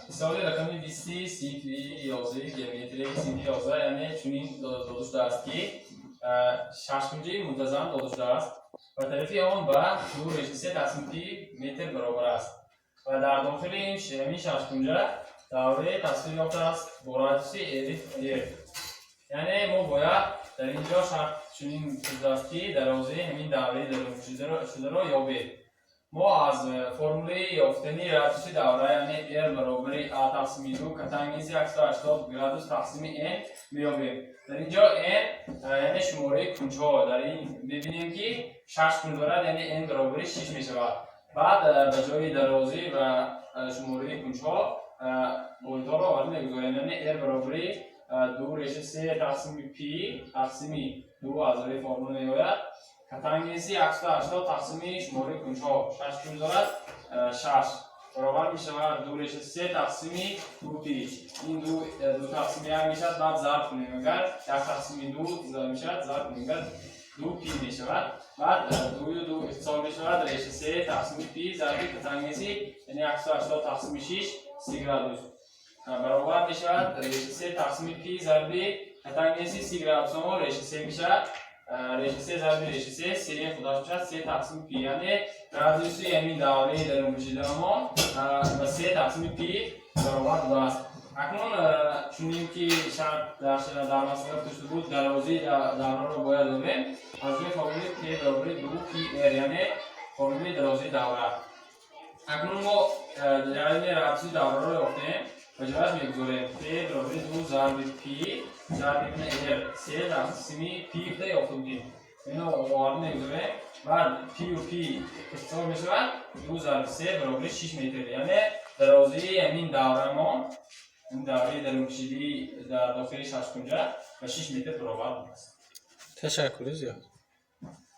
Саволи рақами 20-и синфи 11-и геометрияи синфи 11, яъне чунин дода шудааст, ки шашкунҷаи мунтазам дода шудааст ва тарафи он ба ду реша се тақсим пи метр баробар аст ва дар дохили ҳамин шашкунҷа давраи тасвир ёфтааст бо радиуси r. Яъне мо бояд дар ин ҷо шарт чунин шудааст, ки дарозии ҳамин давраи даруншударо ёбед. Мо аз формулаи ёфтани радиуси давра, яъне r баробари а тақсими ду котангенси 180 градус тақсими n меёбем. Дар ин ҷо n, яъне шумораи кунҷҳо. Дар ин мебинем, ки шаш кунҷ дорад, яъне n баробари шиш мешавад. Баъд ба ҷои дарозӣ ва шумораи кунҷҳо воҳидҳоро оварда мегузорем, яъне r баробари ду реша се тақсими пи тақсими ду аз рӯи формула меояд, котангенси 180 тақсими шумораи кунҷҳо, шаш кунҷ дорад, шаш баробар мешавад ду реша се тақсими ду пи. Ин ду ду тақсими як мешавад, баъд зарб кунем, агар як тақсими ду мешавад, зарб кунем, агар ду пи мешавад. Баъд дую ду ихтисор мешавад, реша се тақсими пи зарби котангенси, яъне 180 тақсими шиш, 30 градус баробар мешавад реша се тақсими пи зарби котангенси 30 градусамо реша се мешавад. Реша се зарби реша се, се худаш мешавад, се тақсими пи. Яъне радиуси ҳамин давраи дарункашидаамон ба се тақсими пи баробар будааст. Акнун чунин ки шарт дар масъала гуфта шуда буд, дарозии давраро бояд ёбем аз рӯи формули п баробари ду пи р, яъне формулаи дарозии давра. Акнун мо, яъне радиуси давраро ёфтем, ба ҷояш мегузорем: п баробари ду зарби пи зарби р, се тақсими пи гуфта ёфта будем, ино оварда мегузорем. Баъд пию пи ихтисор мешавад, ду зарби се баробари 6 метр. Яъне дарозии ҳамин даврамон, ин давраи дарункашидии дар дохили шашкунҷа, ба 6 метр баробар будааст. Ташаккури зиёд.